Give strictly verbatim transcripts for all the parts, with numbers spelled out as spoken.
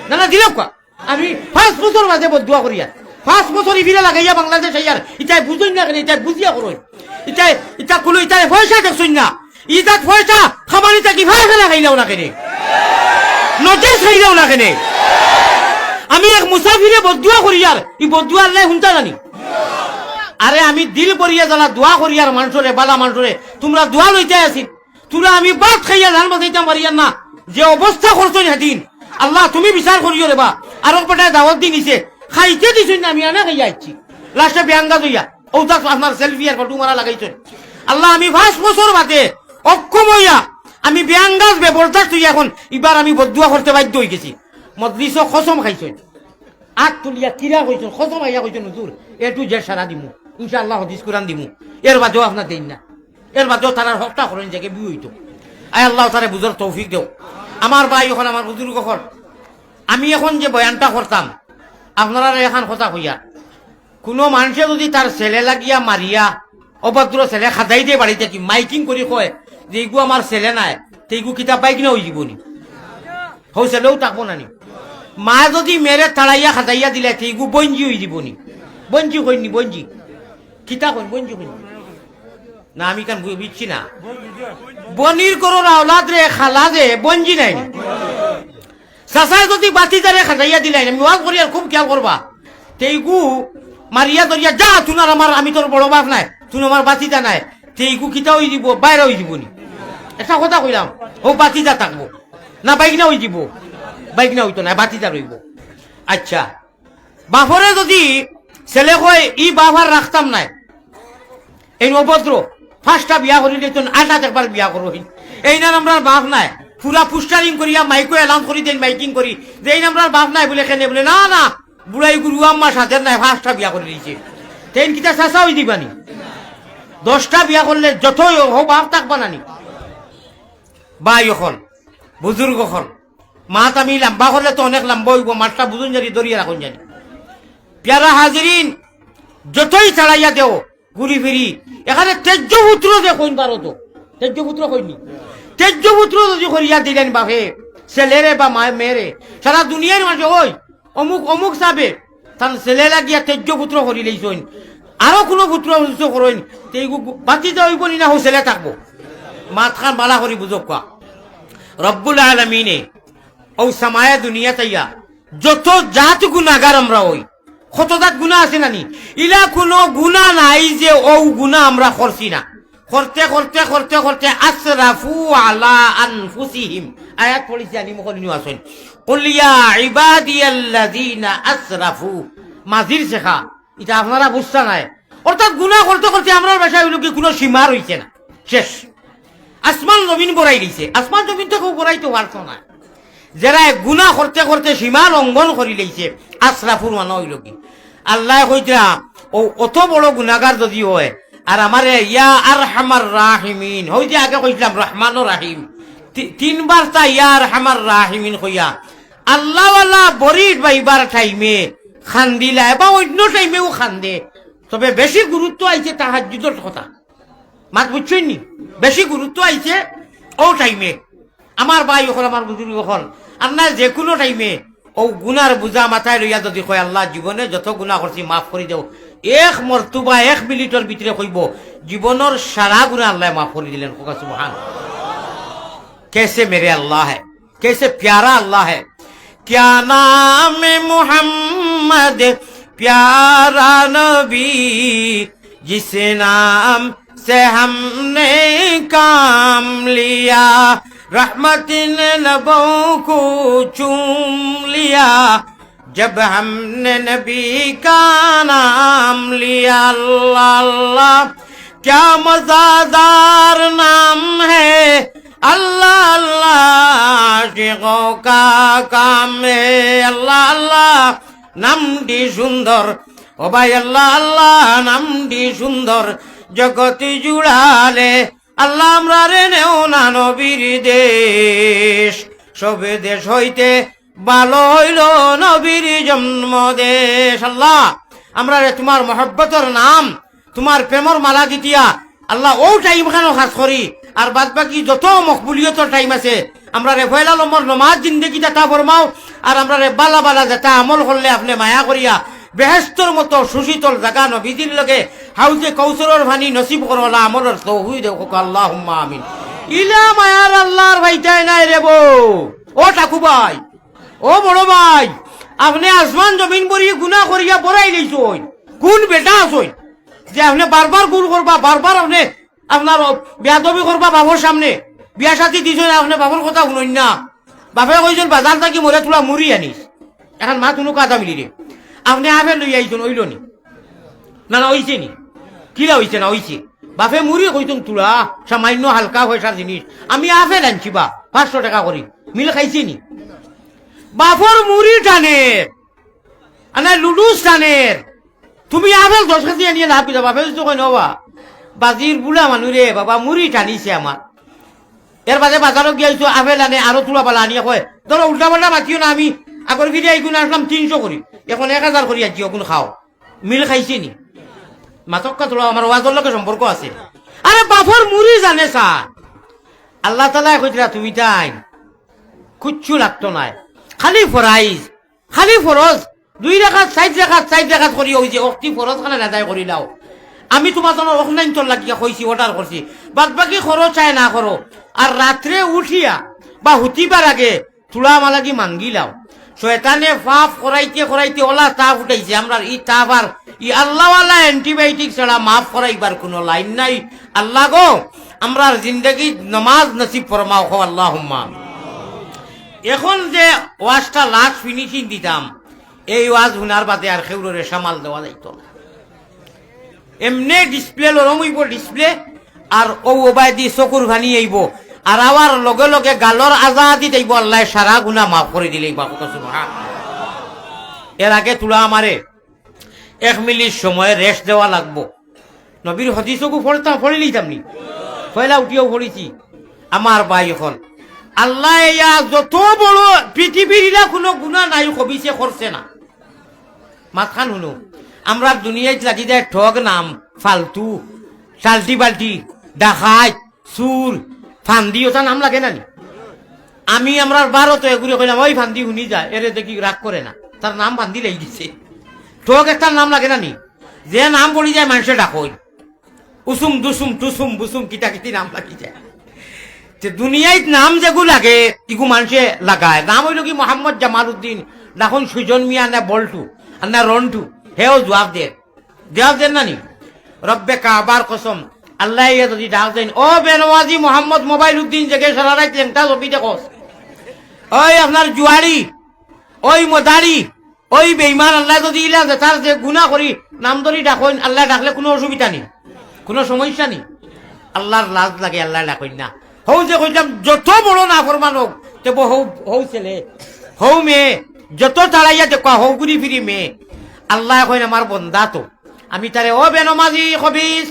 না, না, দিলাউক্কা। আমি পাঁচ বছর বাদে বদদোয়া করিয়ার, পাঁচ বছর ইফিরে লাগাইয়া বাংলাদেশ আইয়ার, ইতায় বুঝইন না কেনে? ইতায় বুঝিয়া করইন। ইতায়, ইতা কুলো, ইতায় পয়সা দেখছইন না, ইতাত পয়সা খামানি থাকি পয়সা লাগাইলাও না কেনে? নজর খাইলাও না কেনে? আমি এক মুসাফিরে বদদোয়া করিয়ার, ই বদদোয়া আল্লায় হুনতা জানি। আরে, আমি দিল করিয়া যারা দোয়া করিয়ার মানষরে, বালা মানষরে, তুমরা দোয়া লইতায় আছিল, তুমরা আমি ভাত খাইয়া জান বাচাইতাম পারিয়ার না। যে অবস্থা করছইন হেদিন, আল্লাহ তুমি বিচার করিও রেবা। আরক বেটায় দাওয়াত দি নিছে, খাইতে দিছইন না, আমি আনা খাইয়া আইছি। লাস্টে বেয়াঙ্গাজ অইয়া, অউ তাক আপনার সেলফি আর ফটো মারা লাগাইছইন। আল্লাহ, আমি পাঁচ বছর বাদে অক্ষম অইয়া, আমি বেয়াঙ্গাজ বেবরদাস্ত অইয়া এখন ইবার আমি বদদোয়া করতে বাধ্য অইগেছি। মজলিসো কসম খাইছইন। আত তুলিয়া কিরা কইছইন, কসম আইয়া কইছইন, "হুজুর, A to Z সারা দিমু, ইনশাআল্লাহ হাদিস কুরআন দিমু, এর বাদেও আপনার দেইন না, এর বাদেও তারার হকটা করইন, জাগা বিউ অইতো।" আয় আল্লাহ, তারে বুঝার তৌফিক দেও। আমার ভাই অকল, আমার বুজুর্গ অকল, আমি এখন যে বয়ানটা করতাম, আপনারারে এখান কথা কইয়া, কুনু মানষে যুদি তার ছেলে লাগিয়া মারিয়া, অভদ্র ছেলে খাদাই দে বাড়িত থাকি, মাইকিং করি কয় যে, "ইগু আমার ছেলে নায়", তে ইগু কিতা বাইগনা অইযিবো নি? হউ ছেলেউ থাকবো না নি? মা যুদি মেয়েরে তাড়াইয়া খাদাইয়া দিলে, তে ইগু বইনজি অইযিবো নি? বইনজি কইন নি, বইনজি। কিতা কইন, বইনজি কইন নি? না, আমি কান বু-, বুঝছি না। বইনির ঘরর আওলাদরে খালা যে, বইনজি নায় নি? চাচায় যুদি ভাতিজারে খাদাইয়া দিলাইন, আমি ওয়াজ করিয়ার খুব খেয়াল করবা। তে ইগু মারিয়া ধরিয়া, "যা, তুন আর আমার, আমি তোর বড় বাপ নায়, তুন আমার ভাতিজা নায়।" তে ইগু কিতা অইযিবো, বাইরা অইযিবো নি? একটা কথা কইলাম, হউ ভাতিজা থাকবো না, বাইগনা অইযিবো? বাইগনা অইতো নায়, ভাতিজা রইবো। আচ্ছা, বাপরে যুদি ছেলে কয়, "ই বাপ আর রাখতাম নায়, এইন অভদ্র, পাঁচটা বিয়া করিলিছইন, আটাত একবার বিয়া করইন, এইন আর আমরার বাপ নায়।" পুরা পোস্টারিং করিয়া মাইকো এলান করি দেইন, মাইকিং করি যে, "এইন আমরার বাপ নায়।" বুলে, "কেনে?" বুলে, "না, না, বুড়াই গুরু আম্মা সাধের নায়, পাঁচটা বিয়া করিলিছে।" তে এইন কিতা চাচা অইযিবা নি? দশটা বিয়া করলে যতই হউ, বাপ থাকবা না নি? ভাই অকল, বুজুর্গ অকল, মাত আমি লাম্বা করলে তো অনেক লাম্বা অইবো, মাতটা বুঝইন জানি, ধরিয়া রাখইন জানি। পিয়ারা হাজিরিন, যতই ছাড়াইয়া দেও, ঘুরি ফিরি, এখানে তেজ্য পুত্র যে কইন পারো তো, তেজ্য পুত্র কইন নি? তেজ্য পুত্র যুদি করিয়া দিলাইন বাপে, ছেলেরে বা মায় মেয়েরে, সারা দুনিয়ার মাঝে, "ওই, অমুক, অমুক সাবে তান ছেলে লাগিয়া তেজ্য পুত্র করিলাইছইন, আরো কুনু পুত্র পুত্র করইন, তে ইগু গু-, ভাতিজা অইবো নি না হউ ছেলে থাকবো?" মাতখান বালা করি বুঝউক্কা। রব্বুল আলামিনে অউ সামায়ে দুনিয়াত আইয়া যত জাত গুনাগার আমরা অই, কত জাত গুনা আছে না নি? ইলা কুনু গুনা নাই যে অউ গুনা আমরা করছি না। করতে, করতে, করতে, করতে, আসরাফু আলা আনফুসিহিম। আয়াত পড়ছি, আলিম অকল ইনো আছইন। কুল ইয়া ইবাদিয়াল্লাযিনা আসরাফু। মাঝির শেখা, ইটা আপনারা বুঝতা নায়। অর্থাৎ গুনা করতে করতে আমরার ভাষায় অইলো কি, কুনু সীমা রইছে না, শেষ। আসমান জমিন ভরাইলিছে, আসমান জমিন তো কেউ ভরাইতো পারতো না। যেরা গুনা করতে করতে সীমা লঙ্ঘন করিলাইছে, আসরাফুর মানে অইলো কি? আল্লায় কইতরা, অউ অত বড় গুনাগার যুদি অয়, আর আমারে ইয়া আরহামার রাহিমিন, অউ যে আগে কইছলাম রহমান ও রাহিম, তি-, তিনবার তা ইয়া আরহামার রাহিমিন কইয়া, আল্লাওয়ালা বড়ি বাইবার টাইমে কান্দিলায় বা অইন্য টাইমেও কান্দে, তবে বেশি গুরুত্ব আইছে তাহাজ্জুদর কথা। মাত বুঝছইন নি? বেশি গুরুত্ব আইছে অউ টাইমে। আমার ভাই অকল, আমার বুজুর্গ অকল, আপনার যে কুনু টাইমে অউ গুনার বুঝা মাথায় লইয়া যুদি কয়, "আল্লাহ, জীবনে যত গুনা করছি মাফ করি দেও", এক মর্তুবা এক মিনিটর ভিতরে কইবো, জীবনর সারা গুনা আল্লায় মাফ করি দিলেন। কউক্কা সুবহান। কেসে মেরে আল্লাহ হ্যায়, কেসে প্যারা আল্লাহ হ্যায়। کیا نام محمد پیارا نبی، جس نام سے ہم نے کام لیا، رحمت نے لبوں کو چوم لیا، جب ہم نے نبی کا نام لیا۔ اللہ اللہ، کیا مزیدار نام ہے، اللہ اللہ، عاشقوں کا کام ہے۔ আল্লাহ আল্লাহ, নামটি সুন্দর, ও ভাই, আল্লাহ আল্লাহ, নামটি সুন্দর, জগৎ জুড়ালে। আল্লাহ, আমরারে নেও না নবীর দেশ, সব দেশ হইতে ভালো অইলো নবীর জন্ম দেশ। আল্লাহ, আমরারে তুমার মহব্বতর নাম, তুমার প্রেমর মালা গিতিয়া, আল্লাহ, অউ টাইম খানো খাস করি, আর বাদ বাকি যত মকবুলিয়তর টাইম আছে, আমরারে পয়লা নম্বর নমাজ জিন্দেগিত আতা ফরমাও, আর আমরারে বালা বালা যেতা আমল করলে আপনে মায়া করিয়া বেহেস্তর মতো সুশীতল জাগা নবীজির লগে হাউজে কৌসরর পানি নসিব করো, অলা আমলর তৌফিক দেও, কউক্কা আল্লাহুম্মা আমিন। ইলা মায়ার আল্লার ভাইটায় নাই রে বো, ও ঠাকু ভাই, ও বড় ভাই, আপনে আসমান জমিন ভরি গুনা করিয়া বড়াই লইছইন। কুন বেটা আছইন যে আপনে বারবার ভুল করবা, বারবার আপনে আপনার অ-, বেয়াদবি করবা বাপর সামনে? বিয়া শাদি দিছইন, আপনে বাপর কথা হুনইন না। বাপে কইছইন, "বাজার থাকি মোরে থুড়া মুড়ি আনিস।" এখন মাত হুনো কাদা মিলি রে। আপনে আপেল লইয়া আইছইন, অইলো নি? না, না, অইছে নি? কিলা অইছে না? অইছে। বাপে মুড়ি কইছইন থুড়া, সামান্য হালকা পয়সার জিনিস। আমি আপেল আনছি বা, পাঁচশো টেকা করি। মিল খাইছে নি? বাপর মুড়ি টানের, আনা লুডুস টানের। তুমি আপেল দশ কেজি আনিয়া লাভ কিতা? বাপে যদি কইন, "ও বা, বাজির বুড়া মানু রে, বাবা, মুড়ি টানিছে আমার।" এর বাদে বাজারো গিয়াইছো, আপেল আনে, আরো থুড়া বালা আনিয়া কয়, "ধরো, উল্টা পাল্টা মাতিও না, আমি আগর ফিরে আইগুন আনলাম তিনশো করি, এখন এক হাজার করি আনছি, অগুন খাও।" মিল খাইছে নি? মাতক্কা থুড়া, আমার ওয়াজর লগে সম্পর্ক আছে। আরে বাপর মুড়ি জানে স্যার। আল্লাহ তাআলায় কইতরা, "তুমি তাইন কুচ্ছু লাগতো নায়, খালি ফরাইজ, খালি ফরজ, দুই রাকাত, চাইর রাকাত, চাইর রাকাত করি অউ যে অক্তি ফরজ খান আদায় করিলাও। আমি তুমার জন্য অখনাইন্তর লাগিয়া কইছি, অর্ডার করছি, বাদ বাকি করো চায় না করো। আর রাত্রে উঠিয়া বা হুতিবার আগে থুড়া আমার লাগি মাঙ্গিলাও।" শয়তানে পাপ করাইতে করাইতে অলা তাপ উঠাইছে, আমরার ই তাপ আর ই আল্লাহওয়ালা antibiotic ছাড়া মাফ করাইবার কুনু লাইন নাই। আল্লাহ গো, আমরার জিন্দেগিত নমাজ নসিব ফরমাও, কও আল্লাহুম্মা আমিন। এখন যে ওয়াজটা last finishing দিতাম, এই ওয়াজ হুনার বাদে আর কেউররে সামাল দেওয়া যাইতো না। এমনে display লরম অইবো display, আর অউ ওবায়দি চকুর পানি আইবো, আর আওয়ার লগে লগে গালর আজাদিত আইবো, আল্লায় সারা গুনা মাফ করি দিলাইবা। কও সুবহান। এর আগে থুড়া আমারে এক মিনিট সময় rest দেওয়া লাগবো। নবীর হাদিসগু পড়তাম, পড়িলিতাম নি? পয়লা উঠিয়াউ পড়িছি। আমার ভাই অকল, আল্লায় ইয়া যত বড় পৃথিবীর ইলা কুনু গুনা নাই, খবিছে করছে না। মাতখান হুনো, আমরার দুনিয়াত লাগি যায় ঠগ নাম, ফালতু, টাল্টি বাল্টি, ডাকাইত, চুর, ফান্দি, অতা নাম লাগে না নি? আমি আমরার ভারতো এগুরে কইলাম, "ওই ফান্দি হুনি যায়, এরে দেখি রাগ করে না, তার নাম ফান্দি লাগি গেছে।" ঠগ একটার নাম লাগে না নি? যে নাম পড়ি যায় মানষে ডাকইন, উসুম দুসুম টুসুম বুসুম কিতা কিতি নাম লাগি যায়। তে দুনিয়াত নাম যেগু লাগে, ইগু মানষে লাগায়। নাম অইলো কি মোহাম্মদ জামালউদ্দিন, ডাকইন সুজন মিয়া না বল্টু, আর না রন্টু, হেও জুয়াব দের। জুয়াব দের না নি? রব্বে কাবার কসম, আল্লায় ইয়া যদি ডাক দেইন, "ও বেনমাজি মোহাম্মদ মোবাইল উদ্দিন, জেগে সারা রাইত লেংটা ছবি দেখস, ওই আপনার জুয়ারি, ওই মদারি, ওই বেইমান", আল্লায় যদি ইলা যে তার যে গুনা করি নাম ধরি ডাকইন, আল্লায় ডাকলে কুনু অসুবিধা নি, কুনু সমস্যা নি। আল্লার লাজ লাগে, আল্লায় ডাকইন না। হউ যে কইলাম, যত বড় নাফরমান অউক, তেবো হউ, হউ ছেলে, হউ মেয়ে, যত তাড়াইয়া দেখবা, হউ ঘুরি ফিরি মেয়ে। আল্লায় কইন, "আমার বন্দা তো, আমি তারে, ও বেনমাজি খবিছ,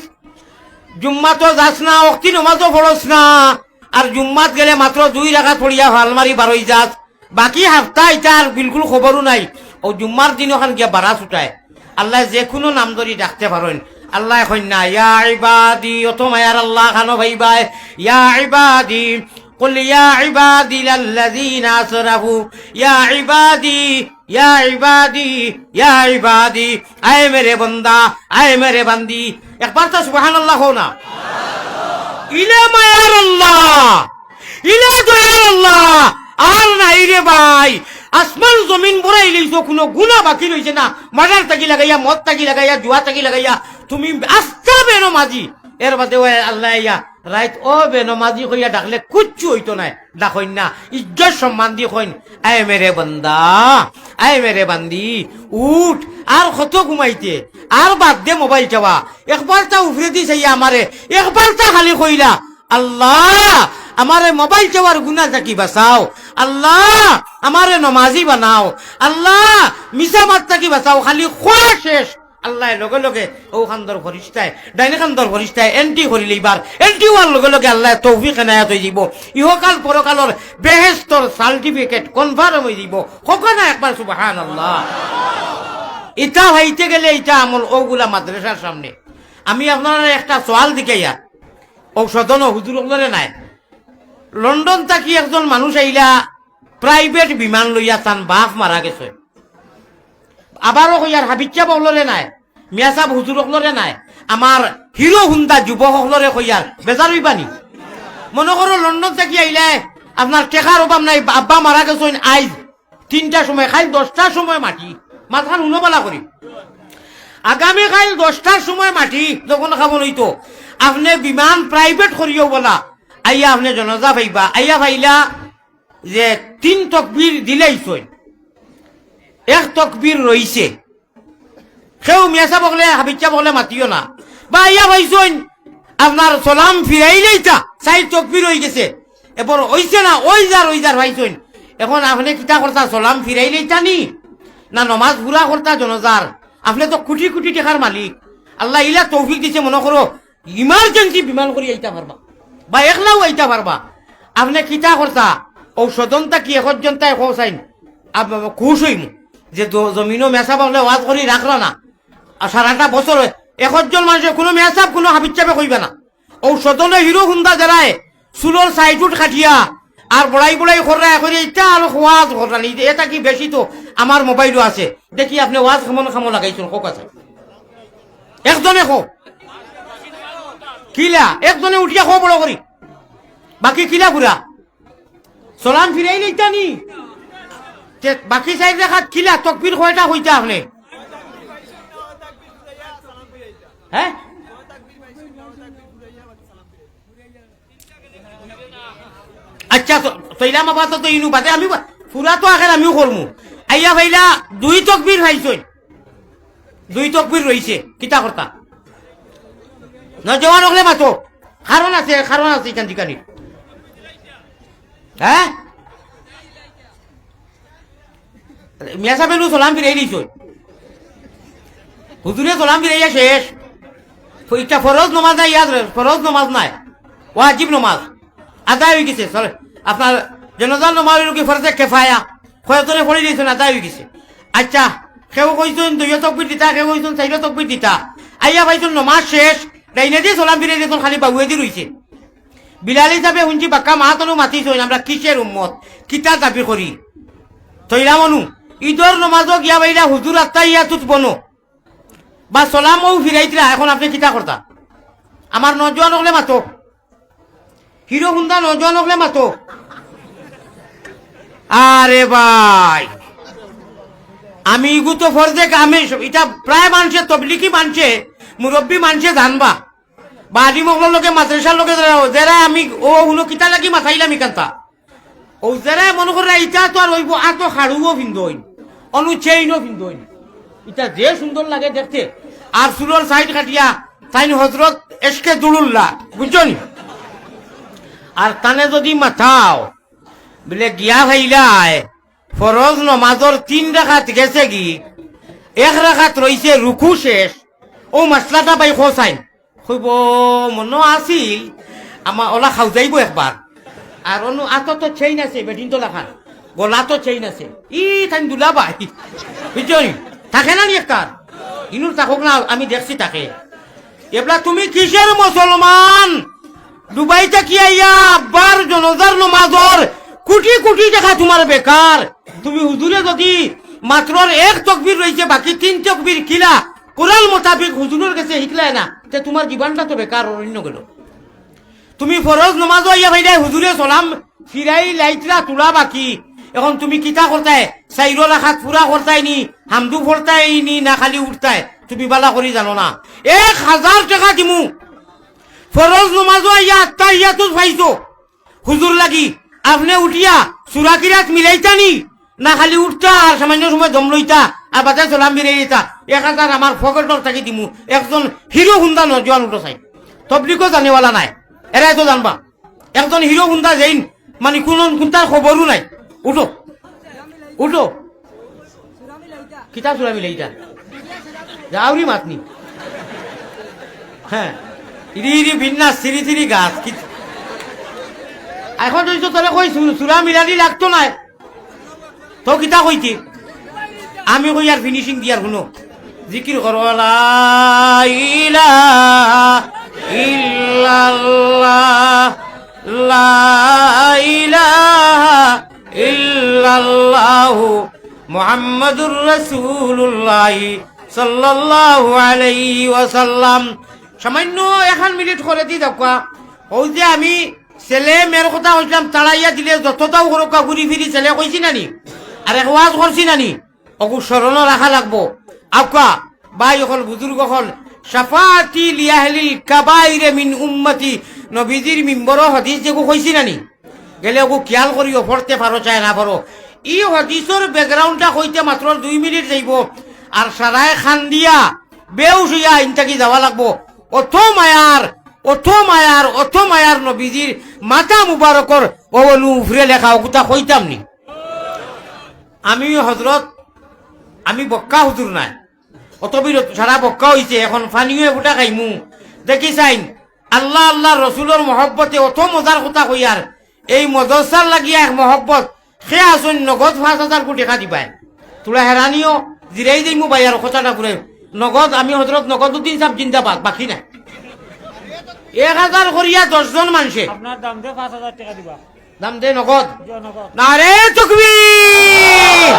জুম্মাতো যাস না, অক্তি নমাজও পড়স না, আর জুম্মাত গেলে মাত্র দুই রাকাত পড়িয়া ফাল মারি বারই যাস, বাকি হাফতা ইতার বিলকুল খবরও নাই, অউ জুম্মার দিন অখান গিয়া বাড়া ছুটায়।" আল্লায় যেকুনু নাম ধরি ডাকতে পারইন। আল্লায় কইন না, "ইয়া ইবাদি", অত মায়ার আল্লাহ খানো ভাইবায়, "ইয়া ইবাদি, কুল ইয়া ইবাদিয়াল্লাযীনা আসরাফু, ইয়া ইবাদি, ইয়া ইবাদি, ইয়া ইবাদি, আয় মেরে বন্দা, আয় মেরে বান্দি।" একবার তো সুবহানাল্লাহ কও না। ইলা মায়ার আল্লাহ, ইলা দয়ার আল্লাহ, আর নাই রে ভাই। আসমান জমিন বড়াই লইছো, কুনু গুনা বাকি রইছে না। মার্ডার থাকি লাগাইয়া, মদ থাকি লাগাইয়া, জুয়া থাকি লাগাইয়া, তুমি আস্তা বেনমাজি। এর বাদে অউ আল্লায় আইয়া রাইত ও বেনমাজি কইয়া ডাকলে কুচ্ছু অইতো নায়, ডাকইন না। ইজ্জত সম্মান দি কইন, "আয় মেরে বন্দা, আয় মেরে বান্দি, উঠ, আর কত ঘুমাইতে, আর বাদ দে মোবাইল চাওয়া।" একবার তা উফরেদি চাইয়া আমারে, একবার তা খালি কইলা, "আল্লাহ, আমারে মোবাইল চাওয়ার গুনা থাকি বাঁচাও, আল্লাহ, আমারে নমাজি বানাও, আল্লাহ, মিছা মাত থাকি বাঁচাও।" খালি কওয়া শেষ, আল্লায় লগে লগে অউ কান্দর ফিরিস্তায়, ডাইন কান্দর ফিরিস্তায় entry করি লইবার, entry অওয়ার লগে লগে আল্লায় তৌফিক এনায়েত অই যিবো, ইহকাল পরকালর বেহেস্তর certificate confirm অই যিবো। কউক্কা না একবার সুবহানাল্লাহ। ইতা অইতে গেলে ইতা আমল অউগুলা মাদ্রাসার সামনে। আমি আপনারারে একটা সওয়াল জিকাইয়ার, অউ সদনও হুজুর অকলরে নায়। লন্ডন থাকি একজন মানুষ আইলা, প্রাইভেট বিমান লইয়া তান বাফ মারা গেছে। আবারও কইয়ার হাফিজ সাব অকলরে নায়, মিয়া সাব হুজুর অকলরে নায়, আমার হিরো হুন্দা যুবক অকলরে কইয়ার, বেজার অইবা নি? মনো করো লন্ডন থাকি আইলায়, আপনার টেকার অভাব নাই, আব্বা মারা গেছইন আইজ তিনটার সময়, কাইল দশটার সময় মাটি, মাতখান হুনো বালা করি। আগামী কাইল দশটার সময় মাটি যখন খাবন অইতো, আপনে বিমান প্রাইভেট করিও বলা, আইয়া আপনে জনাজা পাইবা, আইয়া পাইলা যে তিন তকবির দিলাইছইন, এক তকবির রইছে। কেউ মিয়া সাব অকলে, হাফিজ সাব অকলে মাতিও না। বা আইয়া পাইছইন, আপনার সালাম ফিরাইলাইতা, চাইর তকবির অইগেছে। এবার অইছে না, অই যার, অই যার পাইছইন। এখন আপনে কিতা করতা, সালাম ফিরাইলাইতা নি? না নমাজ পুরা করতা জনাজার? আপনে তো কুটি কুটি টেকার মালিক। আল্লায় ইলা তৌফিক দিছে, মনো করো, ইমার্জেন্সি বিমান করি আইতা পারবা, বা একলাও আইতা পারবা। আপনে কিতা করতা? অউ স্বজন থাকি একজন তাই কও চাইন, আব-, খুশ অইমু যে জ-, জমিনো মিয়া সাব অকলে ওয়াজ করি রাখরা না। আর সারাটা বছর একজন মানুষে কুনু মিয়া সাব, কুনু হাফিজ সাবে কইবা না। অউ স্বজনে হিরো হুন্দা যেরায় চুলর সাইডউট কাটিয়া আর বড়াই বড়াই কররা, করি ইটা আর ওয়াজ কররা নি, এটা কি বেশি তো আমার মোবাইলও আছে। দেখি আপনে ওয়াজ কেমন কামো লাগাইছইন, কউক্কা চাই। একজনে কও। কিলা? একজনে উঠিয়া কও বড় করি। বাকি কিলা পুরা? সালাম ফিরাইলাইতা নি? তে বাকি চাইর রাকাত কিলা? তকবির কয়টা কইতা আপনে? হ্যাঁ? আচ্ছা, তো, তইলাম আপাতত ইনু বাদে আমি বা-, পুরা তো আখের আমিও করমু। আইয়া পাইলা দুই তকবির পাইছইন। দুই তকবির রইছে, কিতা করতা? নওজোয়ান অকলে মাতো। কারণ আছে, কারণ আছে ইখান জিকানির। হ্যাঁ? মিয়া সাবে নু সালাম ফিরাইলিছইন। হুজুরে সালাম ফিরাইয়া শেষ। ইটা ফরজ নমাজ নায়, ইয়াদ রাখ, ফরজ নমাজ নায়, ওয়াজিব নমাজ। আদায় অইগেছে। সরে, আপনার জনাজার নমাজ অইলো কি ফরজে কেফায়া, কয়েকজনে পড়িলিছইন, আদায় অইগেছে। আচ্ছা, কেউ কইছইন দুইও তকবির দিতা, কেউ কইছইন চাইরো তকবির দিতা। আইয়া পাইছইন নমাজ শেষ, ডাইনেদি সালাম ফিরাইলিছইন, খালি বাউয়েদি রইছে। বিলাল হিসাবে হুনছি বাক্কা মাতনু মাতিছইন, আমরা কিসের উম্মত, কিতা দাবি করি? তইলা মনু, ইদর নমাজো গিয়া পাইলা হুজুর আত্তাহিয়াতুত বনো, বা সালামও ফিরাইতরা, এখন আপনে কিতা করতা? আমার নওজোয়ান অকলে মাতো, হিরো হুন্দা নওজোয়ান অকলে মাতো। আরে ভাই, আমি ইগু তো ফরজে কা-, আমি স-, ইটা প্রায় মানষে, তবলিগি মানষে, মুরব্বি মানষে জানবা। বা আলিম অকলর লগে, মাদ্রাসার লগে যেরা, যেরা আমি, ও হুনো কিতা লাগি মাতাইলাম ইখানতা। ও যেরা মনো কররা ইতা তো আর অইবো, আতো খাড়ুও ফিন্দইন, অনু চেইনও ফিন্দইন। ইতা যে সুন্দর লাগে দেখতে। আর চুলর সাইড কাটিয়া, তাইন হজরত এশকে দুরুল্লাহ, বুঝছো নি? আর তানে যুদি মাতাও, বলে গিয়া পাইলায়, ফরজ নমাজর তিন রাকাত গেছেগি, এক রাকাত রইছে রুকু শেষ, অউ মাসলাটা ভাই কও চাইন। কইবো, "মনো আছিল, আমার অলা খাওজাইবো একবার।" আর অনু আতো তো চেইন আছে, বেটিন তো লাখান, গলা তো চেইন আছে, ই তাইন দুলাভাই, বুঝছো নি? থাকে না নি একটার? ইনুর থাকউক না, আমি দেখছি থাকে। এবলা তুমি কিসের মুসলমান? দুবাই থাকি আইয়া আব্বার জনাজার নমাজর কুটি কুটি টেকা তুমার বেকার। তুমি হুজুরে যুদি মাত্রর এক তকবির রইছে, বাকি তিন তকবির কিলা কোরআন মোতাবিক হুজুরর গেছে হিকলায় না, তে তুমার জীবনটা তো বেকার অরণ্য গেল। তুমি ফরজ নমাজো আইয়া পাইলায় হুজুরে সালাম ফিরাইলাইতরা তুলা বাকি। এখন তুমি কিতা করতায়? চাইরো রাকাত পুরা করতায় নি, হামদু পড়তায় নি, না খালি উঠতায়? তুমি বালা করি জানো না। এক হাজার টেকা দিমু, ফরজ নমাজো আইয়া আত্তাহিয়াতুত পাইছো হুজুর লাগি, আপনে উঠিয়া সুরা কিরাত মিলাইতা নি, না খালি উঠতা আর সামান্য সময় দম লইতা আর বাদে সালাম ফিরাইলিতা? এক হাজার আমার পকেটর থাকি দিমু। একজন হিরো হুন্দা নওজোয়ান উঠো চাই, তবলিগো জানেওয়ালা নায়, এরাই তো জানবা। একজন হিরো হুন্দা যেইন, মানে কুনু, কুনটার খবরও নাই। উঠো, উঠো। কিতা সুরা মিলাইতা? যাওরি মাতনি। হ্যাঁ। ইরি ইরি বিন্না, সিরি সিরি গাছ। কি-, এখন তো তোরে কই সু-, সুরা মিলানি লাগতো নায়। তো কিতা কইতে? আমি কই আর ফিনিশিং দিয়ার হুনো। জিকির করো, লা ইলাহা ইল্লাল্লাহ। لا إله إلا الله محمد رسول الله صلى الله عليه وسلم। সামান্য এখান মিনিট করে দি দেখবা। অউ যে আমি ছেলে মেয়ের কথা কইছিলাম, তাড়াইয়া দিলে যতটাও করুক্কা ঘুরি ফিরি ছেলে কইছি না নি? আর এক ওয়াজ করছি না নি? অগু স্মরণও রাখা লাগবো। আউক্কা, ভাই অকল, বুজুর্গ অকল, শাফাআতি লিআহলিল কাবাইরে মিন উম্মতি, নবীজির মিম্বরো হাদিস যেগু কইছি না নি? গেলে অগু খিয়াল করিও, পড়তে পারো চায় না পারো। ই হাদিসর background টা কইতে মাত্র দুই মিনিট যাইবো। আর সারায় খান্দিয়া, বেউশ অইয়া ইনতাকি যাওয়া লাগবো। অত মায়ার, অত মায়ার, অত মায়ার নবীজির মাথা মুবারকর অউ নু উফরে লেখা, অগুতা কইতাম নি। আমি হজরত, আমি বক্কা হুজুর নায়, অত বিরত সারা বক্কা অইছে, এখন পানিও এফুটা খাইমু। দেখি চাইন, আল্লাহ, আল্লাহ রসুলর মহব্বতে অত মজার কথা কইয়ার, এই মদরসার লাগিয়া এক মহব্বত, কে আছইন নগদ পাঁচ হাজার কু টেকা দিবায়। থুড়া হেরানিও জিরাই যাইমু ভাই, আর কথাটা পুরে নগদ, আমি হজরত নগদ উদ্দিন সাহেব জিন্দাবাদ, বাকি নাই। এক হাজার করিয়া দশ জন মানষে। আপনার দাম দে পাঁচ হাজার টেকা দিবা। দাম দে নগদ। জি, নগদ। নারে তকবীর!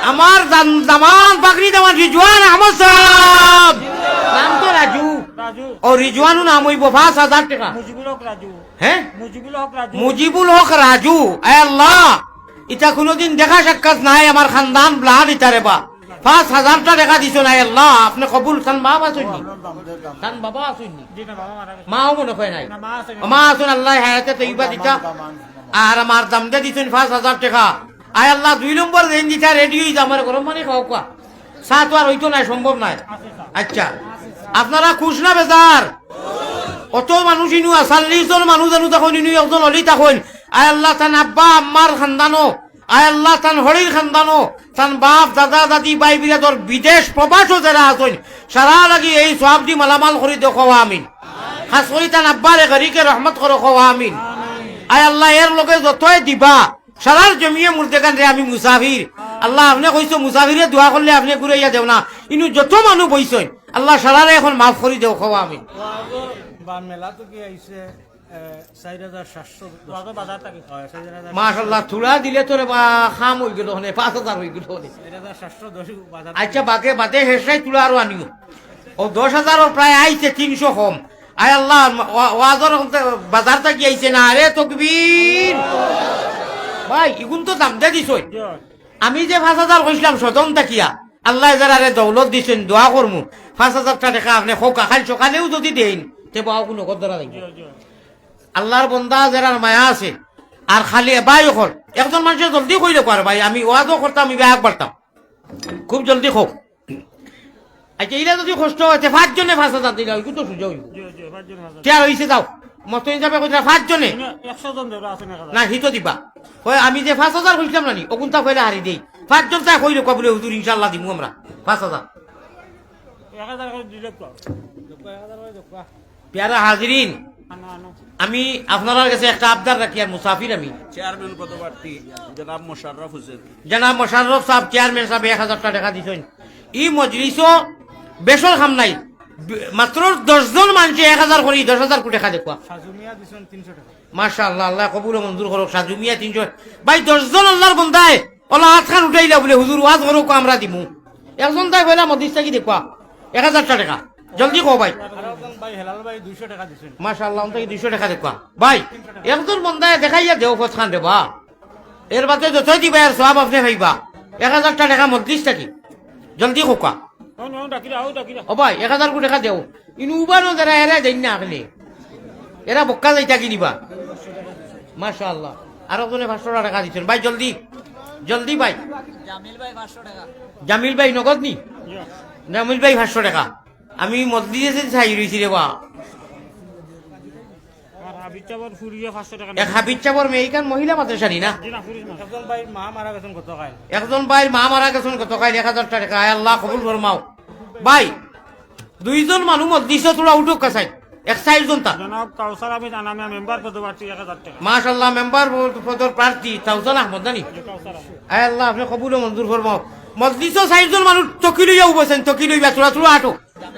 আমার দাম-, দামান পাগড়ি দামান রিজওয়ান আহমদ সাহেব। নাম তো রাজু। রাজু। ও রিজওয়ানও নাম অইবো, পাঁচ হাজার টেকা। মুজিবুল হক রাজু। হ্যাঁ? মুজিবুল হক রাজু। মুজিবুল হক রাজু। আয় আল্লাহ, ইতা কুনুদিন দেখা সাক্ষাৎ নাই, আমার খানদান blood ইতা রে বা। পাঁচ হাজারটা টেকা দিছইন, আয় আল্লাহ, আপনে কবুল। তান বাপ আছইন নি? তান বাবা আছইন নি? জি না, বাবা মারা গেছে। মাও মনে অয় নাই। না, মা আছে। মা আছইন, আল্লাহ হায়াতে তৈবা দিতা। আর আমার দাম দে দিছইন পাঁচ হাজার টেকা। আয় আল্লাহ, দুই নম্বর যেইন দিতা ready অইতা, আমার গরম পানি খাওয়াউক্কা। চা তো আর অইতো নায়, সম্ভব নায়। আচ্ছা, আপনারা খুশ না বেজার? অত মানুষ ইনু, চল্লিশ জন মানুষ ইনু থাকইন, ইনু একজন অলি থাকইন। আয় আল্লাহ, তান আব্বা আম্মার খানদানো, আয় আল্লাহ, তান হড়ির খানদানো, তান বাপ, দাদা, দাদি, ভাই, বিরাদর, বিদেশ প্রবাসও যেরা আছইন, সারা লাগি এই সওয়াবদি মালামাল করি দেও, কওয়া আমিন। খাছ করি তান আব্বারে গরিকে রহমত করো, কওয়া আমিন। আয় আল্লাহ, এর লগে যতয় দিবা, সারার জমিয়ে মুর্দেগানরে আমি মুসাফির। আল্লাহ, আপনে কইছো মুসাফিরে দোয়া করলে আপনে ঘুরাইয়া দেও না। ইনু যত মানুষ বইছইন, আল্লাহ সারারে এখন মাফ করি দেও, কওয়া আমিন। বা মেলা তো কি আইছে, এ, চাইর হাজার সাতশো দশ। বাজার, বাজার থাকি। হয়, চাইর হাজার। মাশাআল্লাহ, থুড়া দিলে তো রে বা কাম অইগেলো অনে, পাঁচ হাজার অইগেলো অনে। চাইর হাজার সাতশো দশ বাজার আচ্ছা, থাকি। বাদে, বাদে হেরসাই থুড়া আরো আনিও। ও দশ হাজারর প্রায় আইছে, তিনশো কম। আয় আল্লাহ, ওয়া-, ওয়াজর হতে বাজার থাকি আইছে, নারে তকবীর। ভাই, ইগুন তো দাম দে দিছইন। জি। আমি যে পাঁচ হাজার কইছিলাম সদন থাকিয়া, আল্লায় যেরারে দৌলত দিছইন, দোয়া করমু, পাঁচ হাজারটা টেকা আপনে কউক্কা, কাইল সকালেও যুদি দেইন, তে বাও কুনু কদরা লাগবে। জি, জি। আল্লার বন্দা যেরার মায়া আছে, আর খালি এবাই অকল, একজন মানষে জলদি কইলে কর ভাই, আমি ওয়াজও করতাম, ইবা আগ বাড়তাম, খুব জলদি কউক। আচ্ছা, ইলা যুদি কষ্ট অয়, তে পাঁচজনে পাঁচ হাজার দিলা, অইগুন তো সুজা অইবো। জি, জি, পাঁচজনে পাঁচ হাজার। তে আর অইছে যাও, মতো হিসাবে কইরা পাঁচজনে। না, একশো জন ধরে আছে না, এক হাজার। না, হিতো দিবা। কয়, আমি যে পাঁচ হাজার কইছিলাম না নি, অগুনতা কইলে হারি দেই। পাঁচজন তাই কইলে কবুলে হুজুর, ইনশাআল্লাহ দিমু আমরা পাঁচ হাজার। এক হাজার করে দিলে তো। পেয়ারা হাজিরিন, আনো, আনো। আমি আপনারার গেছে একটা আবদার রাখি, আর মুসাফির আমি। চেয়ারম্যান পদপ্রার্থী জনাব মোশাররফ হোসেন। জনাব মোশাররফ সাব, চেয়ারম্যান সাব এক হাজারটা টেকা দিছইন। ই মজলিসও বেশর কাম নাই, বে-, মাত্র দশ জন মানষে এক হাজার করি, দশ হাজার করি টেকা দেউক্কা। সাজু মিয়া দিছইন তিনশো টেকা। মাশাআল্লাহ, আল্লায় কবুল ও মঞ্জুর করউক। সাজু মিয়া তিনশো। ভাই, দশ জন আল্লার বন্দায় অলা আতখান উঠাইলা বুলে, "হুজুর, ওয়াজ করউক্কা, আমরা দিমু।" একজন তাই কইলা, "মজলিস থাকি দেউক্কা, এক হাজারটা টেকা।" জলদি কও ভাই। আর একজন ভাই, হেলাল ভাই, দুইশো টেকা দিছইন। মাশাআল্লাহ, অন থাকি দুইশো টেকা দেউক্কা। ভাই, একজন বন্দায় দেখাইয়া দেও পথখান রে বা। এর বাদে যতই দিবা, এর সওয়াব আপনে পাইবা। এক হাজারটা টেকা মজলিস থাকি। জলদি কউক্কা। অন, অন, ডাকিরা, অউ ডাকিরা। ও ভাই, এক হাজার করি টেকা দেও। ইনু উবানো যেরা, এরা যাইন না আখলে। এরা বক্কা যাইতা কিনিবা। মাশাআল্লাহ। আর একজনে পাঁচশো টেকা দিছইন। ভাই, জলদি। জলদি ভাই। জামিল ভাই, পাঁচশো টেকা। জামিল ভাই, নগদ নি? জি। জামিল ভাই, পাঁচশো টেকা। আমি মজলিসে চাই রইছি রে বা। আর হাবিব চাবর ফুরিয়ে পাঁচশো টেকা এক নিছে। হাবিব চাবর মেয়ে, ইখান মহিলা মাদ্রাসা নি না? জি না, ফুরিস না। একজন ভাইর মা মারা গেছইন গতকাইল। একজন ভাইর মা মারা গেছইন গতকাইল, এক হাজারটা টেকা। আয় আল্লাহ, কবুল ফরমাও। ভাই, দুইজন মানুষ মজলিসো থুড়া উঠউক্কা চাই। এক চাইরজন তা। জনাব কাউসার আহমেদ আনামিয়া মেম্বার পদপ্রার্থী এক হাজার টেকা। মাশাআল্লাহ, মেম্বার পদ-, পদপ্রার্থী কাউসার আহমদ নানি? জি, কাউসার আহমদ। আয় আল্লাহ, আপনে কবুল ও মঞ্জুর ফরমাও। মজলিসো চাইরজন মানুষ তকি লইয়া উবাইছইন, তকি লইবা, থুড়া থুড়া আটো।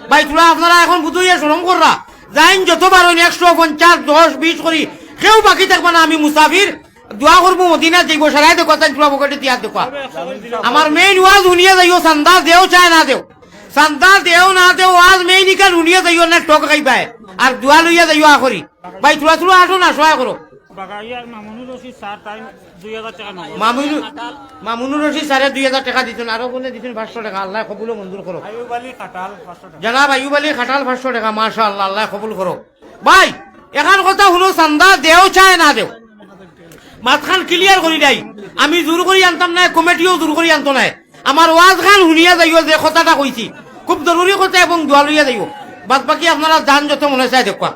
ভাই, থুড়া আপনারা এখন বুঝইয়া শরম কররা। যাইন যত পারইন, একশো, পঞ্চাশ, দশ, বিশ করি, কেউ বাকি থাকবা না, আমি মুসাফির। দোয়া করমু, মদিনা যাইবো, সারাই দেখো, তাই তুলা পকেটে দিয়া দেখো। আমার মেইন ওয়াজ হুনিয়া যাইও, চান্দা দেও চায় না দেও, চান্দা দেও না দেও, ওয়াজ মেইন ইখান হুনিয়া যাইও, না ঠক খাইবায়। আর দোয়া লইয়া যাইও আখরি। ভাই, থুড়া থুড়া আটো না, সহায় করো। বাগাইয়ার মামুনুর রশিদ স্যার, তাই দুই হাজার টাকা নগদ। মামুনুর, মামুনুর রশিদ স্যারে দুই হাজার টাকা দিছইন, আরো কোনে দিছইন পাঁচশো টাকা, আল্লাহ কবুল ও মঞ্জুর করো। আইয়ুব আলী খাটাল পাঁচশো টাকা। জনাব আইয়ুব আলী খাটাল পাঁচশো টাকা, মাশাআল্লাহ, আল্লাহ কবুল করো। ভাই, এখান কথা হুনো, চান্দা দেও চায় না দেও, মাতখান ক্লিয়ার করি দেই। আমি জোর করি আনতাম নায়, কমিটিও জোর করি আনতো নায়। আমার ওয়াজ খান হুনিয়া যাইও, যে কথাটা কইছি, খুব জরুরি কথা এবং দোয়া লইয়া যাইও। বাদ বাকি আপনারা যান যত মনে চায় দেখবা।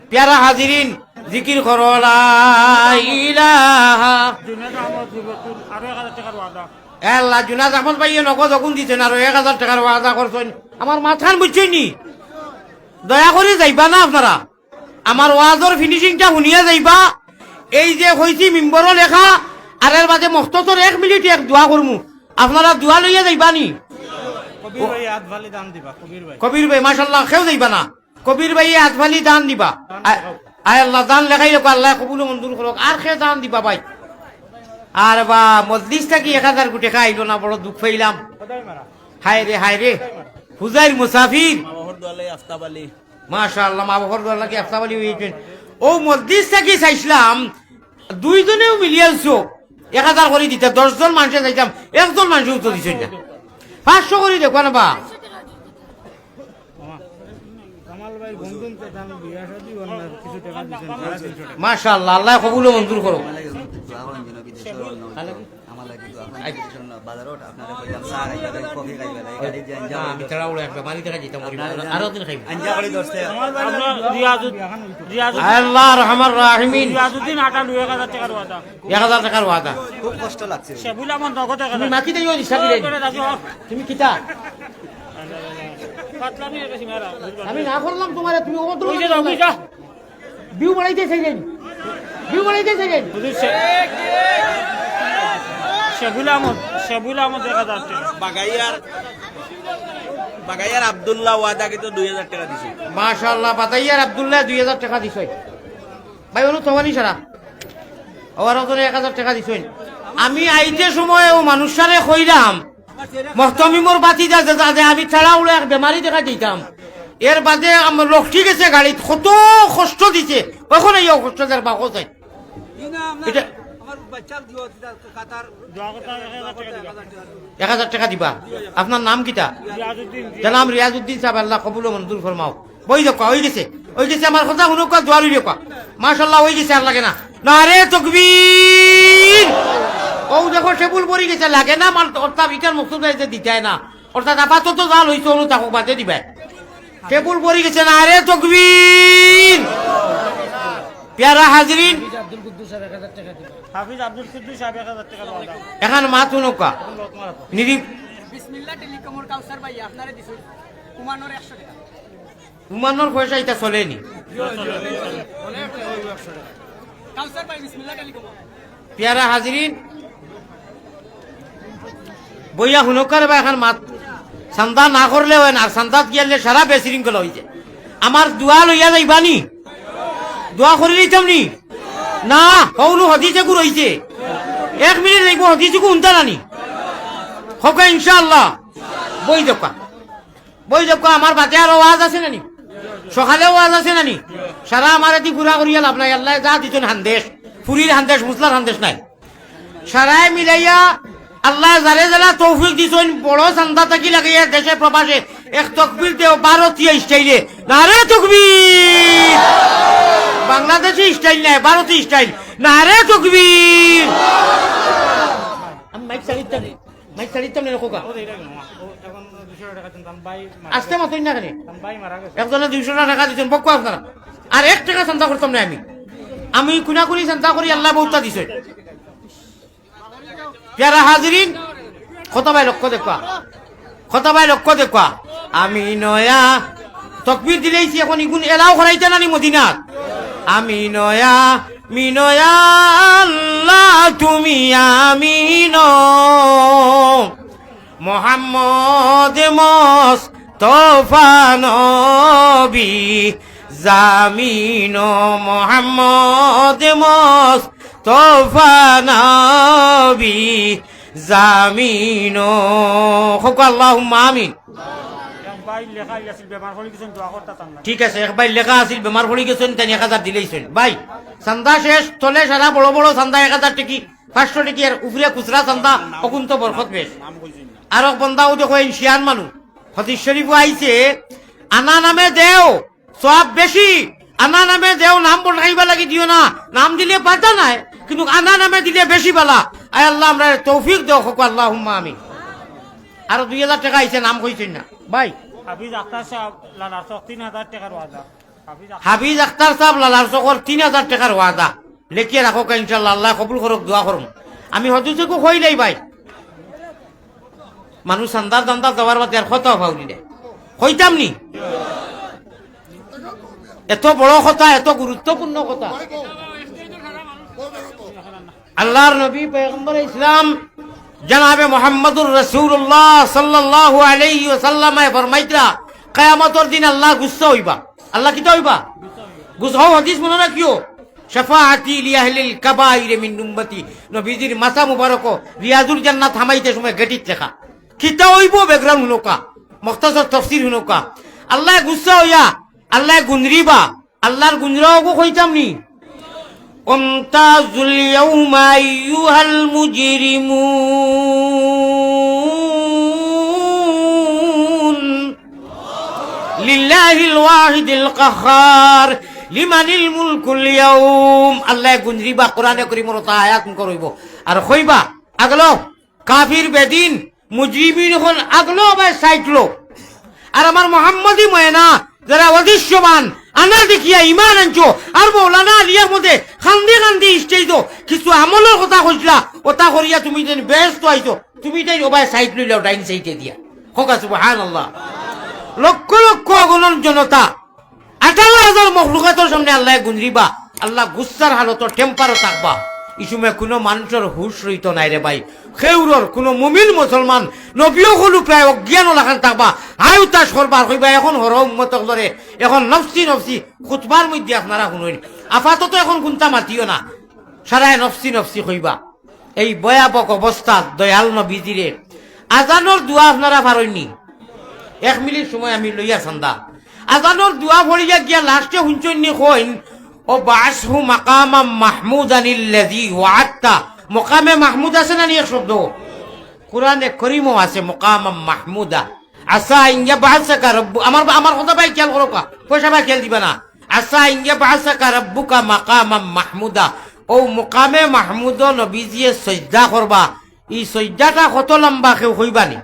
পিয়ারা হাজিরিন, জিকির করো লা ইলাহা। জুনেদ আহমদ হিবতুল, আরো এক হাজার টাকার ওয়াদা। এ আল্লাহ, জুনেদ আহমদ ভাইয়ে নগদ অগুন দিছইন, আরো এক হাজার টাকার ওয়াদা করছইন। আমার মাতখান বুঝছইন নি? দয়া করি যাইবা না আপনারা। আমার ওয়াজর ফিনিশিংটা হুনিয়া যাইবা। এই যে কইছি মিম্বরো লেখা, আর এর বাদে মখতসর এক মিনিট এক দোয়া করমু। আপনারা দোয়া লইয়া যাইবা নি? কবির ভাই আতফালি দান দিবা, কবির ভাই। কবির ভাই, মাশাআল্লাহ, কেউ যাইবা না। কবির ভাইয়ে আতফালি দান দিবা। আয়, আয় আল্লাহ, দান লেখাই হোক, আল্লাহ কবুল ও মঞ্জুর করুক। আর কে দান দিবা ভাই? আর বা মজলিস থাকি এক হাজার কোটি টাকা আইলো না, বড় দুঃখ পাইলাম। হায় রে, হায় রে। হুজাইর মুসাফির। মা বাবার দোয়া লাগি আফতাব আলী। মাশাআল্লাহ, মা বাবার দোয়া লাগি আফতাব আলী অইছইন। অউ মজলিস থাকি চাইছলাম, দুইজনেউ মিলিয়া আনছো, এক হাজার করি দিতা, দশ জন মানষে চাইতাম, একজন মানষেও তো দিছইন না। পাঁচশো করি দেখো না বা। কামাল ভাই বন্ধন তো দাম বিয়া শাদি অর না, কিছু টাকা দিছইন, সাড়ে তিনশো টাকা। মাশাআল্লাহ, আল্লাহ কবুল ও মঞ্জুর করো। বাজারো আপনারা কইলাম চা খাইবা, কফি খাইবা, এই গাড়ি যে আঞ্জা না, আমি তাড়াহুড়া একটা বাড়ি থেকে দিতাম, আরো দিন খাইবা। আঞ্জা করে ধরছে। আপনার রিয়াজুদ-, রিয়াজুদ্দিন, আল্লাহ রহমান রাহিমিন। রিয়াজুদ্দিন আটালু এক হাজার টাকার ওয়াদা। এক হাজার টাকার ওয়াদা। খুব কষ্ট লাগছে। শেবুল আহমদ নগদ এক হাজার। তুমি মাতি দেইও, দিশা দিলে। করে দাও, হর। তুমি কিতা? পাতলামি রেখেছি মেয়েরা। আমি না করলাম তোমারে, তুমি অত ওই যে দাও, ওই যা। ভিউ বাড়াইতে চাইলেন, ভিউ বাড়াইতে চাইলেন। হুজুর শে-, শেবুল আহমদ, শেবুল আহমদ এক হাজার টাকা। বাগাইয়ার, বাগাইয়ার আব্দুল্লাহ ওয়াদা কিন্তু দুই হাজার টাকা দিছে। মাশাআল্লাহ, বাগাইয়ার আব্দুল্লাহ দুই হাজার টাকা দিছে। ভাই, অনু তোমানি সারা। আবার ওজনে এক হাজার টাকা দিছইন। আমি আইতে সময় অউ মানুষটারে কইলাম, মহতমিমর বাতি যা, যা, যা, যা, আমি তাড়াহুড়া এক বেমারি দেখা দিতাম। এর বাদে আমার লোক ঠিক আছে গাড়িত, কত কষ্ট দিছে। অখন এই কষ্ট যার বাকো চাই। জি না, আমরা এটা আমার বাচ্চার দোয়া দিতা, কাতার দোয়া করতে এক হাজার টাকা দিবা। এক হাজার টাকা দিবা। আপনার নাম কিতা? রিয়াজউদ্দিন। জনাব রিয়াজউদ্দিন সাহেব, আল্লাহ কবুল ও মঞ্জুর ফরমাও। বই দেখো, অই গেছে, অই গেছে, আমার কথা হুনো, দোয়া রইল। মাশাআল্লাহ, অই গেছে, আর লাগে না। নারে তকবীর! অউ দেখো, টেবুল ভরি গেছে, লাগে না, মানে, অর্থাৎ ইটার মকসুদ নাই যে দিতায় না, অর্থাৎ আপাতত যা লইছে, অনু থাকুক, বাদে দিবায়। টেবুল ভরি গেছে, নারে তকবীর! পেয়ারা হাজিরিন, হাফিজ আব্দুল কুদ্দুস সাহেব এক হাজার টাকা দেওয়া যাও। এখান মাত হুনউক্কা। নিরি- বিসমিল্লাহ টেলিকমর কাউসার ভাই, আপনারে দিছি উমানর একশো টাকা। উমানর পয়সা ইটা চলেনি। কাউসার ভাই, বিসমিল্লাহ টেলিকম। পেয়ারা হাজিরিন, বইয়া হুনউক্কা রে বা, এখান মাত, চান্দা না করলে অয় না, আর চান্দাত গেলে সারা বেশৃঙ্খলা অইযায়। আমার দোয়া লইয়া যাইবানি? দোয়া করি লইতাম নি? না, অউ নু হদিস এগু রইছে। এক মিনিট যাইবো, হদিস এগু হুনতা নানি? কউক্কা ইনশাআল্লাহ। বই দেখো। বই দেখো, আমার বাদে আরো ওয়াজ আছে নানি? সকালে ওয়াজ আছে নানি? সারা আমারে দি গুড়া করিয়া লাভ নাই। আল্লায় যা দিছইন হান্দেশ, ফুরির হান্দেশ, মুসলার হান্দেশ নায়। সারায় মিলাইয়া আল্লায় যারে যেলা তৌফিক দিছইন, বড় চান্দা থাকি লাগাইয়া দেশে প্রবাসে এক তকবীর দেও ভারতীয় স্টাইলে। নারে তকবীর! বাংলাদেশি স্টাইল নায়, ভারতীয় স্টাইল। নারে তকবীর! আমি মাইক চালিতাম নি। মাইক ছাড়িতাম না, কউক্কা। আস্তে মাতইন না কেনে? একজনে দুইশো টেকা দিছইন, বউক্কা আপনারা। আর এক টেকা চান্দা করতাম না আমি। আমি কুনাকুনি চান্দা করি, আল্লায় বউততা দিছইন। পেয়ারা হাজিরিন, কথা ভাই লক্ষ্য দেখবা। কথা ভাই লক্ষ্য দেখবা। আমি নয়া তকবীর দিলাইছি, অখন ইগুন এলাও করাইতা নানি মদিনাত? আমি নয়া, মি নয়া, আল্লাহ তুমি আমি ন। মোহাম্মদ মোস্তফা নবী, জামিন মোহাম্মদ মোস্তফা নবী জামিন। কউক্কা আল্লাহুম্মা আমিন। এক ভাই লেখা আছিল, বেমার পড়ি গেছইন, দোয়া করতা চান না। ঠিক আছে, এক ভাই লেখা আছিল, বেমার পড়ি গেছইন, তাইন এক হাজার দিলাইছইন। ভাই, চান্দা শেষ, তলে সারা বড় বড় চান্দা এক হাজার টেকি, পাঁচশো টেকি, আর উপরে খুচরা চান্দা, অগুন তো বরকত বেশ। আরক বন্দাও দেখো, এই শিয়ান মানুষ, হাদিস শরীফও আইছে, আনা নামে দেও, সওয়াব বেশি। আনা নামে দেও, নাম বদলাইবার লাগি দিও না, নাম দিলে বাধা নাই, কিন্তু আনা নামে দিলে বেশি বালা। আয় আল্লাহ, আমরারে তৌফিক দেও, কউক্কা আল্লাহুম্মা আমিন। আরো দুই হাজার টেকা আইছে, নাম কইছইন না ভাই। হাফিজ আখতার সাব লালার চক তিন হাজার টেকার ওয়াদা। হাফিজ আখতার সাব লালার চকর তিন হাজার টেকার ওয়াদা। লেখিয়া রাখউক্কা ইনশাআল্লাহ, আল্লায় কবুল করউক, দোয়া করমু। আমি হজুরছেগু কইলাই ভাই, মানুষ চান্দার দান্দার দেওয়ার বাদে আর কথাও পাউরি না। কইতাম নি? এত বড় কথা, এত গুরুত্বপূর্ণ কথা। আল্লাহর নবী পয়গম্বর ইসলাম জনাবে মুহাম্মদুর রাসূলুল্লাহ সাল্লাল্লাহু আলাইহি ওয়াসাল্লামে ফরমাইতরা, কিয়ামতর দিন আল্লাহ গুসা অইবা। আল্লাহ কিতা অইবা? গুসা। হউ হাদিস মনো রাখিও, শাফাআতি লি আহলিল কাবাইর মিন উম্মতি। নবীজির মাথা মুবারক রিয়াজুল জান্নাত হামাইতে সময় গেটিত লেখা। কিতা অইবো background হুনউক্কা, মুখতাসর তফসির হুনউক্কা। আল্লায় গুসা অইয়া, আল্লায় গুনরিবা, আল্লাহর গুনরাওগু কইতাম নি? ওয়ামতাজুল ইয়াউমা আইয়ুহাল মুজরিমুন। লিল্লাহিল ওয়াহিদিল কাহহার। লিমানিল মুলকুল ইয়াউম। আল্লায় গুনরিবা, কোরআনে করিমর অতা আয়াত মুখর অইবো। আর কইবা, আগলো কাফির বেদিন, মুজরিমিন অকল আগলো বা সাইডলো। আর আমার মোহাম্মদী ময়না, যারা অদৃশ্যমান, আনা দেখিয়া ইমান আনছো, আর মৌলানা আলী আহমদে কান্দি কান্দি স্টেজো কিছু আমলর কথা কইছলা, অতা করিয়া তুমি যেন বেহেস্তো আইছো, তুমি তাইন ওবায় সাইড লইলাও ডাইন সাইডে দিয়া। কউক্কা সুবহানাল্লাহ। লক্ষ লক্ষ অগণন জনতা, আঠারো হাজার মখলুকাতর সামনে আল্লায় গুনরিবা, আল্লাহ গুসার হালতো temper-ও থাকবা। ই সময় কুনু মানষর হুশ রইতো নায় রে ভাই। কেউরর কুনু মুমিন মুসলমান, নবী অকলউ প্রায় অজ্ঞান লাখান থাকবা। হায় হুতাশ করবা আর কইবা, "এখন হরো উম্মত অকলরে, এখন নফসি নফসি খুতবার মধ্যে আপনারা হুনইন। আপাতত এখন কুন্তা মাতিও না।" সারায় নফসি নফসি কইবা। এই ভয়াবহ অবস্থাত দয়াল নবীজিরে আজানর দোয়া আপনারা পারইন নি? এক মিনিট সময় আমি লইয়া চান্দা। আজানর দোয়া পড়িয়া গিয়া last-এ হুনছইন নি কইন, "ওয়াবআসহু মাকামাম মাহমুদানিল্লাযী ওয়াআদতা।" মকামে মাহমুদ আছে না নি এক শব্দ? কোরআনে করিমও আছে মকামাম মাহমুদা। আসা আন ইয়াবআসাকা রব্বু-, আমার, আমার কথা ভাই খেয়াল করউক্কা, পয়সা ভাই খেয়াল দিবা না। আসা আন ইয়াবআসাকা রব্বুকা মাকামাম মাহমুদা। অউ মকামে মাহমুদো নবীজিয়ে সইজদা করবা। ই সইজদাটা কত লম্বা কেউ কইবা নি?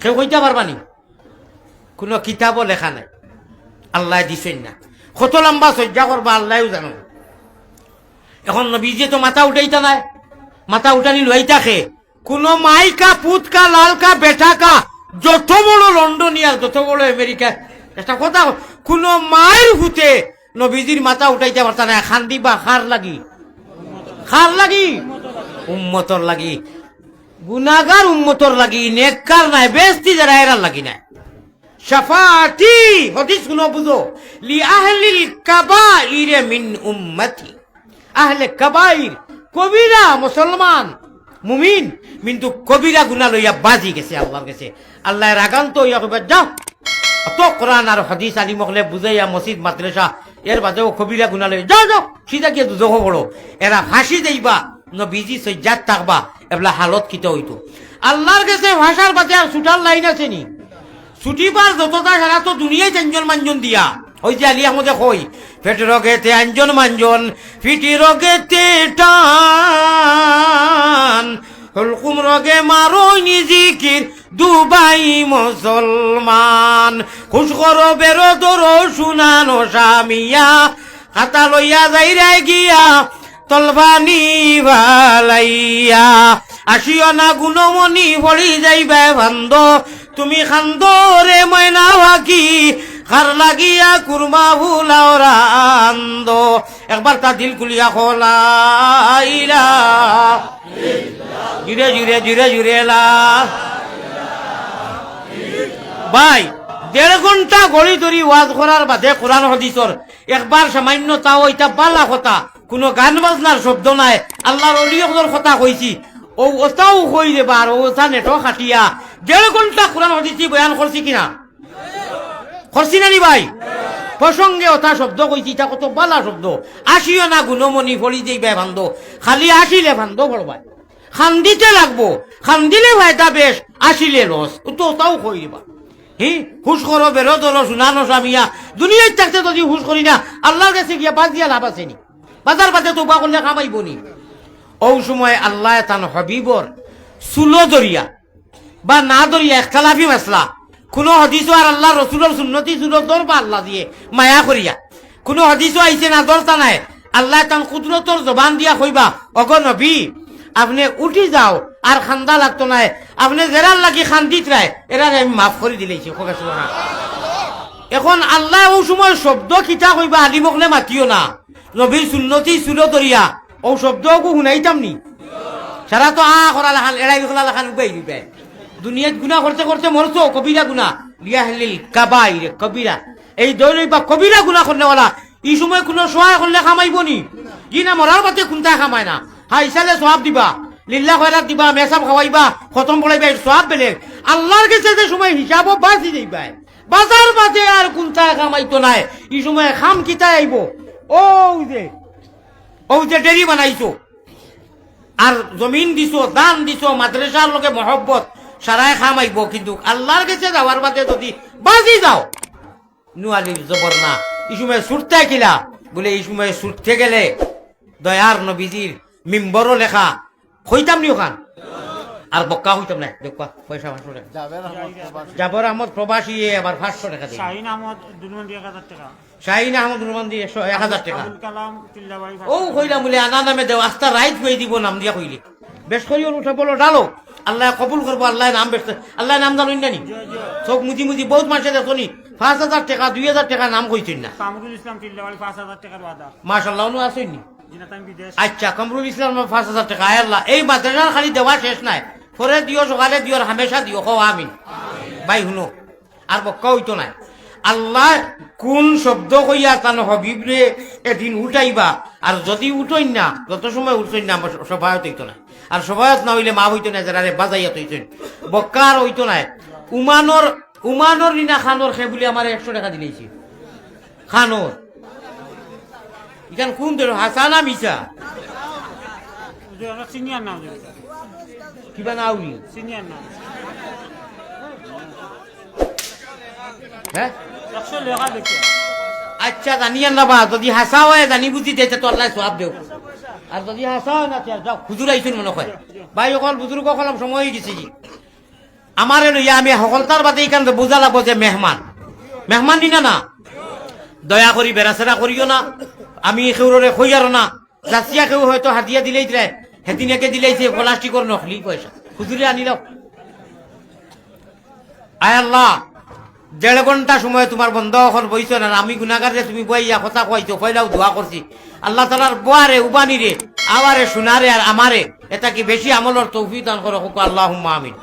কেউ কইতা পারবা নি? কুনু কিতাবো লেখা নাই, আল্লায় দিছইন না। কত লম্বা সইজদা করবা আল্লায়উ জানইন। এখন নবীজিয়ে তো মাথা উঠাইতা নায়, মাথা উঠানি লইতা কে? কুনু মাই কা, পুত কা, লাল কা, বেটা কা, যত বড় লন্ডনিয়ার, যত বড় আমেরিকা, একটা কথা, কুনু মাইর পুতে নবীজির মাথা উঠাইতা পারতা নায়। কান্দিবা কার লাগি? কার লাগি? উম্মতর লাগি। গুনাগার উম্মতর লাগি, নেককার নায়, বেহেস্তি যারা এরার লাগি নায়। শাফাআতি, হাদিস হুনো বুঝো, লি আহলিল কাবাইর মিন উম্মতি। আহলে কাবাইর, কবিরা মুসলমান, মুমিন, কিন্তু কবিরা গুনা লইয়া বাজি গেছে আল্লাহর গেছে। আল্লায় রাগান্ত অইয়া কইবা, "যাও, অত কোরআন আর হাদিস আলিম অকলে বুঝাইয়া মসজিদ মাদ্রাসা, এর বাদেও কবিরা গুনা লইয়া, যাও, যাও, সিধা গিয়া দুজখো পড়ো।" এরা ফাঁসি যাইবা, নবীজি সইজ্জাত থাকবা, এবলা হালত কিতা অইতো? আল্লাহর গেছে ফাঁসার বাদে আর ছুটার লাইন আছে নি? ছুটিবার যততা সারা তো দুনিয়াত আঞ্জন মাঞ্জন দিয়া। ওই যে আলী আহমদে কই, "পেট রগেতে আঞ্জন মাঞ্জন, পিঠি রগেতে টান, হুলকুম রগে মারইনি জিকির, দুবাই মুসলমান। খুশ করো বেরো ধরো সুনানো সামিয়া, খাতা লইয়া যাইরায় গিয়া, তলফানি ফালাইয়া। আসিও না গুণমণি পড়ি যাইবায় ফান্দো, তুমি খান্দো রে ময়না পাখি, কার লাগিয়া কুরমা ফুলাও রান্দো।" একবার তা দিল খুলিয়া কও, লা ইলাহা। জুরে, জুরে, জুরে, জুরে, লা। ভাই, দেড় ঘন্টা ঘড়ি ধরি ওয়াজ করার বাদে কোরআন হাদিসর একবার সামান্য তাও ইটা বালা কথা, কুনু গান বাজনার শব্দ নাই, আল্লার অলি অকলর কথা কইছি, অউ অতাউ কই রেবা, আর অউ অতা নেটো খাটিয়া দেড় ঘন্টা কোরআন হাদিসি বয়ান করছি কিনা? করছি না নি ভাই? প্রসঙ্গে অতা শব্দ কইছি, ইটা কত বালা শব্দ। আসিও না গুণমণি, ফড়ি যাইবায় ফান্দো, খালি আসিলে ফান্দো পড়বায়। খান্দিতে লাগবো, খান্দিলে ফায়দা বেশ, আসিলে লস। অউ তো অতাউ কই রেবা। হি, হুশ করো, বেরো ধরো, সোনানো স্বামীয়া। দুনিয়াত থাকতে যদি হুশ করি না, আল্লার গেছে গিয়া বাজিয়া লাভ আছে নি? বাজার বাদে তওবা করলে কামাইবো নি? অউ সময় আল্লায় তান হাবিবর চুলো ধরিয়া বা না ধরিয়া, একতলাফি মাসলা। কুনু হাদিসো আর আল্লার রসুলর সুন্নতি চুলো ধরবা আল্লা দিয়ে, মায়া করিয়া। কুনু হাদিসো আইছে না, ধরতা নায়। আল্লায় তান কুদরতর জবান দিয়া কইবা, "ওগো নবী, আপনে উঠি যাও, আর কান্দা লাগতো নায়। আপনে যেরার লাগি কান্দিতরায়, এরারে আমি মাফ করি দিলাইছি।" কউক্কা সুবহানাল্লাহ। এখন আল্লায় অউ সময় শব্দ কিতা কইবা, আলিম অকলে মাতিও না। নবীর সুন্নতি চুলো ধরিয়া অউ শব্দ অগু হুনাইতাম নি? সারা তো আ করা লাখান, এড়াই করা লাখান উবাই দিবায়। দুনিয়াত গুনা করতে করতে মরছো, কবিরা গুনা। লিয়াহলিল কাবাইর কবিরা। এই দৈল বা কবিরা গুনা করনেওয়ালা, ই সময় কুনু সহায় করলে কামাইবো নি? ই না মরার বাদে কুন্তায় কামায় না। হাইসালে সওয়াব দিবা, লিল্লা খয়রাত দিবা, মেসাব খাওয়াইবা, খতম পড়াইবা, এর সওয়াব বেলেগ। আল্লার গেছে যে সময় হিসাবো বাজি যাইবায়, বাজার বাদে আর কুন্তায় কামাইতো নায়। ই সময় কাম কিতায় আইবো? অউ যে, অউ যে ডেরি বানাইছো, আর জমিন দিছো, দান দিছো, মাদ্রাসার লগে মহব্বত, সারায় কাম আইবো, কিন্তু আল্লার গেছে যাওয়ার বাদে যদি বাজি যাও, নুয়ালির জবর না। ই সময় ছুটতায় কিলা? বুলে, ই সময় ছুটতে গেলে দয়ার নবীজির মিম্বরো লেখা, কইতাম নি অখান? আর বক্কা কইতাম না। দেখবা, পয়সা পাঁচশো টেকা। জাবের আহমদ প্রবাসী। জাবের আহমদ প্রবাসী, এ আবার পাঁচশো টেকা দিল। শাহিন আহমদ দুরমান্দি এক হাজার টেকা। শাহিন আহমদ দুরমান্দি একশো, এক হাজার টেকা। আবুল কালাম চিল্লাবাড়ি অউ পাঁচশো। কইলাম বুলে, আনা নামে দেও, আস্তা রাইত কই দিব নাম দিয়া কইলে। বেশ করি উঠা বলো, ডালো। আল্লায় কবুল করবো, আল্লায় নাম বেশ, আল্লায় নাম জানইন না নি? জি, জি। চউখ মুজি মুজি বউত মানষে দেখছো নি, পাঁচ হাজার টেকা, দুই হাজার টেকা নাম কইছইন না। কামরুল ইসলাম চিল্লাবাড়ি পাঁচ হাজার টেকার ওয়াদা। মাশাআল্লাহ, অনো আছইন নি? জি না, তাইন বিদেশ। আচ্ছা, কামরুল ইসলাম পাঁচ হাজার টেকা, আয় আল্লাহ, এই মাদ্রাসার খালি দেওয়া শেষ নায়, পরে দিও, সকালে দিও, আর হামেশা দিও, কও আমিন। ভাই হুনো, আর বক্কা অইতো নায়। আল্লায় কুন শব্দ কইয়া তান হাবিবরে এদিন উঠাইবা, আর যদি উঠইন না, যত সময় উঠছইন না, আমার সফায়ত অইতো নায়। আর সফায়ত না অইলে মাফ অইতো নায়, যেরারে বাজাইয়া থইছইন। বক্কা আর অইতো নায়। উমানর, উমানর নি না খানর, হে বুলে আমারে একশো টেকা দিলাইছে। খানর। ইখান কুন ধরো, হাছা না মিছা? হুজুর, আমরা সিনিয়র না, হুজুর। কিবা না উনি? সিনিয়র না। হ্যাঁ? একশো লেখা দেখে। আচ্ছা, জানি আর না বা, যদি হাছা অয়, জানি বুঝি দেয়, তো আল্লায় সওয়াব দেউক। আর যদি হাছা অয় না, তে যাও, হুজুর আইছইন মনো কয়। ভাই অকল, বুজুর্গ অকল, সময় অইগেছে জি। আমারে লইয়া আমি হকলতার বাদে ইখান তো বুঝা লাগবো যে মেহমান। মেহমান নি না না? দয়া করি বেড়াছেড়া করিও না। আমি কেউরে কইয়ারও না। যাচিয়া কেউ হয়তো হাদিয়া দিলাইতরায়, হেদিন একে দিলাইছে প্লাস্টিকর নকলি পয়সা। হুজুরে আনিলাও। আয় আল্লাহ, দেড় ঘন্টা সময় তুমার বন্দা অকল বইছইন, আর আমি গুনাগাররে তুমি বওয়াইয়া কথা কওয়াইছো, পয়লাউ দোয়া করছি। আল্লাহ তাআলার বওয়ারে, উবানিরে, আওয়ারে, শুনারে আর আমারে, এ থাকি বেশি আমলর তৌফিক দান করো, কউক্কা আল্লাহুম্মা আমিন।